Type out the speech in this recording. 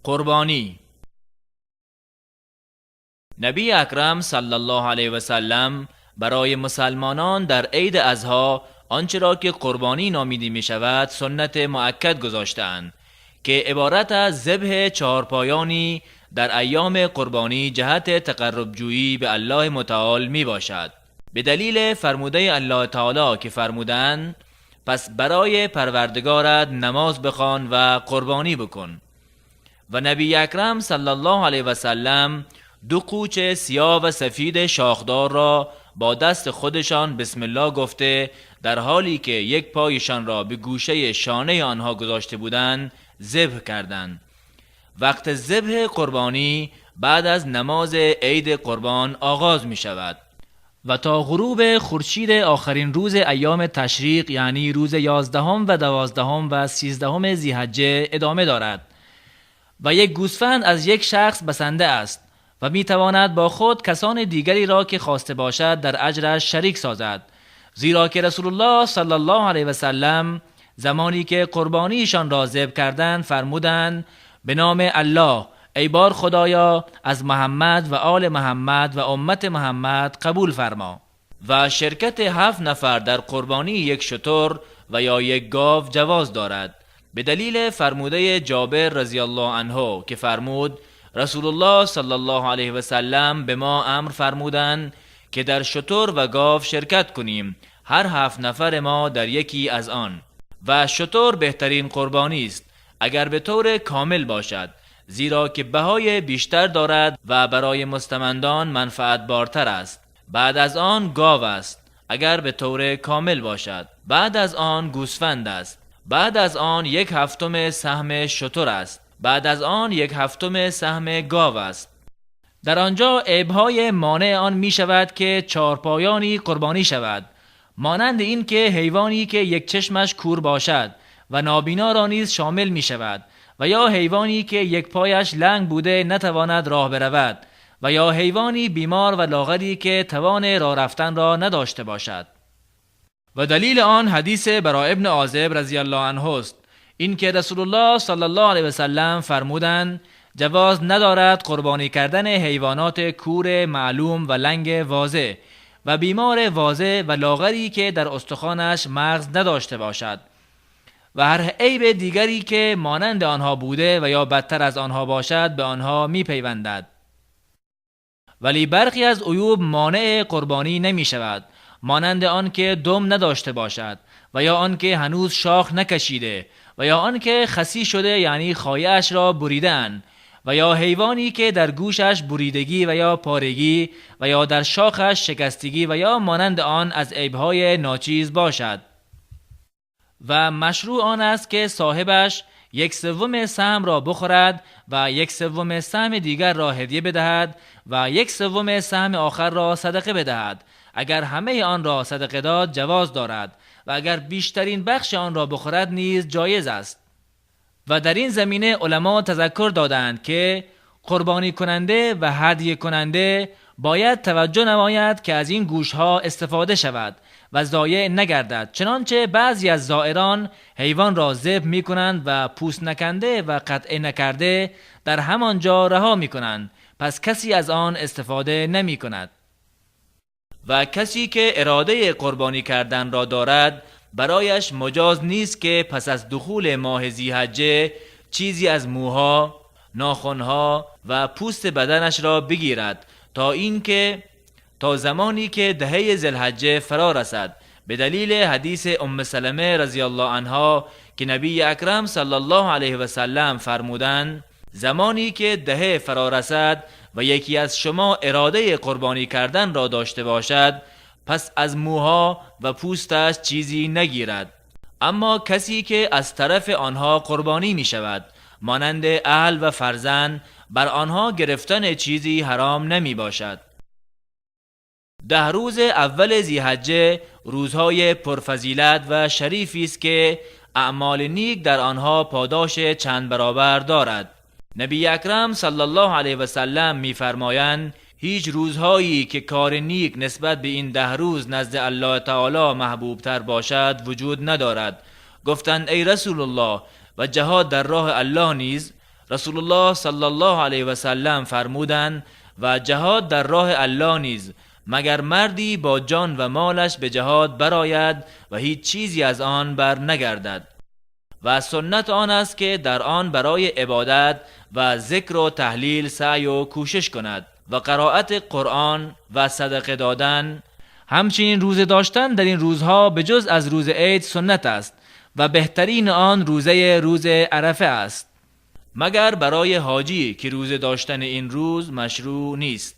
Қурбонӣ. Набии Акрам саллаллоҳу алайҳи васаллам барои мусалмонон дар Иди Азҳо он чиро ки қурбонӣ номида мешавад, суннати муаккад гузоштаанд, ки иборат аз зибҳи чаҳорпоёнӣ дар айёми қурбонӣ ҷиҳати тақаррубҷӯӣ ба Аллоҳи мутаол мебошад. Ба далели фармудаи Аллоҳи таоло, ки фармуданд: «Пас барои Парвардигорат намоз бихон ва қурбонӣ бикун». Ва Набии Акрам саллаллоҳу алайҳи васаллам ду қӯчи сиёҳ ва сафеди шохдор ро бо дасти худашон бисмиллоҳ гуфта, дар ҳоле ки як пойшон ро ба гӯшаи шонаи онҳо гузошта буданд, зибҳ карданд. Вақти зибҳи қурбонӣ баъд аз намози Иди Қурбон оғоз мешавад ва то ғуруби хуршед охирин рӯзи айёми ташриқ, яъне рӯзи 11 ва 12 ва 13 зиҳаҷҷа, идома дорад. Ва як гӯсфанд аз як шахс басанда аст ва метавонад бо худ касони дигареро ки хоста бошад, дар аҷраш шарик созад, зеро ки Расулуллоҳ саллаллоҳу алайҳи васаллам замоне ки қурбониашонро зибҳ карданд, фармуданд: «Ба номи Аллоҳ, эй бор Худоё, аз Муҳаммад ва оли Муҳаммад ва уммати Муҳаммад қабул фармо». Ва ширкати 7 нафар дар қурбонии як шутур ва ё як гов ҷавоз дорад, ба далели фармудаи Ҷобир разияллоҳу анҳу, ки фармуд: «Расулуллоҳ саллаллоҳу алайҳи васаллам ба мо амр фармуданд, ки дар шутур ва гов ширкат кунем, ҳар 7 нафари мо дар яке аз он». Ва шутур беҳтарин қурбонӣ аст, агар ба таври комил бошад, зеро ки баҳои бештар дорад ва барои мустамандон манфаатбортар аст. Баъд аз он гов аст, агар ба таври комил бошад. Баъд аз он гӯсфанд аст. Баъд аз он 1/7 саҳми шутур аст. Баъд аз он 1/7 саҳми гов аст. Дар он ҷо айбҳои монеи он мешавад, ки чаҳорпоёнӣ қурбонӣ шавад, монанди ин ки ҳайвоне ки як чашмаш кӯр бошад ва нобино ро низ шомил мешавад, ва ё ҳайвоне ки як пояш ланг буда, натавонад роҳ биравад, ва ё ҳайвоне бемор ва лоғаре ки тавони роҳ рафтан ро надошта бошад. Ва далели он ҳадиси Бароъ ибн Озиб разияллоҳу анҳу аст, инки Расулуллоҳ саллаллоҳу алайҳи васаллам фармуданд: «Ҷавоз надорад қурбонӣ кардани ҳайвоноти кӯр маълум ва ланг возеҳ ва бемор возеҳ ва лоғаре ки дар устухонаш мағз надошта бошад ва ҳар айби дигаре ки монанди онҳо буда ва ё бадтар аз онҳо бошад, ба онҳо мепайвандад». Вале бархе аз уюб монеи қурбонӣ намешавад, монанди он ки дум надошта бошад ва ё он ки ҳанӯз шох накашида ва ё он ки хасӣ шуда, яъне хояаш ро буридаанд, ва ё ҳайвоне ки дар гӯшаш буридагӣ ва ё порагӣ ва ё дар шохаш шикастагӣ ва ё монанди он аз айбҳои ночиз бошад. Ва машрӯъ он аст, ки соҳибаш 1/3 саҳмро бихӯрад ва 1/3 саҳми дигарро ҳадя бидиҳад ва 1/3 саҳми охирро садақа бидиҳад. Агар ҳамаи онро садақа дод, ҷавоз дорад, ва агар бештарин бахши онро бихӯрад низ ҷоиз аст. Ва дар ин замина уламо тазаккур додаанд, ки қурбонӣ кунанда ва ҳадя кунанда бояд таваҷҷӯҳ намояд, ки аз ин гӯштҳо истифода шавад ва зоеъ нагардад, чунончи баъзе аз зоирон ҳайвонро зибҳ мекунанд ва пӯст наканда ва қатъа накарда дар ҳамон ҷо раҳо мекунанд, пас касе аз он истифода намекунад. Ва касе ки иродаи қурбонӣ карданро дорад, барояш муҷоз нест, ки пас аз духули моҳи зиҳаҷҷа чизе аз мӯҳо, нохунҳо ва пӯсти баданашро бигирад, то инки то замоне ки даҳаи зилҳаҷҷа фаро расад, ба далели ҳадиси Умми Салама разияллоҳу анҳо, ки Набии Акрам саллаллоҳу алайҳи васаллам фармуданд: «Замоне ки даҳа фаро расад ва яке аз шумо иродаи қурбонӣ карданро дошта бошад, пас аз мӯҳо ва пӯсташ чизе нагирад». Аммо касе ки аз тарафи онҳо қурбонӣ мешавад, монанди аҳл ва фарзанд, бар онҳо гирифтани чизе ҳаром намебошад. 10 рӯзи аввали зиҳаҷҷа рӯзҳои пурфазилат ва шарифе аст, ки аъмоли нек дар онҳо подоши чанд баробар дорад. Набии Акрам саллаллоҳу алайҳи васаллам мефармоянд: «Ҳеҷ рӯзҳое ки кори нек нисбат ба ин 10 рӯз назди Аллоҳи таоло маҳбубтар бошад, вуҷуд надорад». Гуфтанд: «Эй Расулуллоҳ, ва ҷиҳод дар роҳи Аллоҳ низ?» رسول الله صلی الله علیه و سلم فرمودند: و جهاد در راه الله نیز، مگر مردی با جان و مالش به جهاد برآید و هیچ چیزی از آن بر نگردد. و سنت آن است که در آن برای عبادت و ذکر و تهلیل سعی و کوشش کند و قرائت قرآن و صدقه دادن. همچنین روزه داشتن در این روزها به جز از روز عید سنت است و بهترین آن روزه روز عرفه است، مگر برای حاجی که روزه داشتن این روز مشروع نیست.